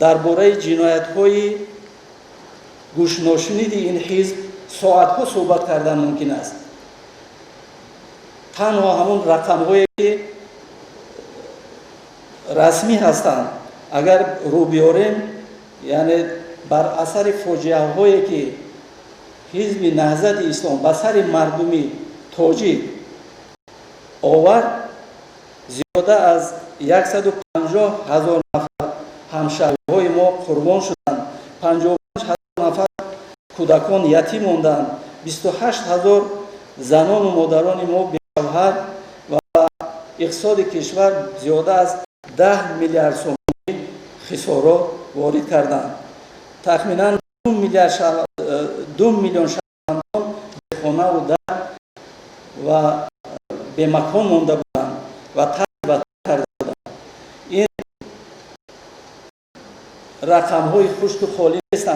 Дар бораи ҷиноятҳои гӯшношуниди ин ҳизб соатҳо суҳбат кардан мумкин аст. Танҳо ҳамон рақамҳое, ки расмӣ ҳастанд, агар рӯ биёрем, яъне бар асари фоҷиаҳое, ки ҳизби Наҳзати Ислом ба сари мардуми тоҷик овард, зиёда аз 150 ҳазор нафар ҳамшаҳриҳои мо қурбон шуданд, 55 ҳазор нафар кӯдакон ятим монданд, 28 ҳазор занону модарони мо бешавҳар ва иқтисоди кишвар зиёда аз 10 миллиард сомонӣ хисорот ворид карданд. Тахминан 2 миллион шаҳрвандон бехонаву дар ва бемакон монда буданд ва тарки ватан карда буданд. Ин рақамҳои хушку холӣ нестанд.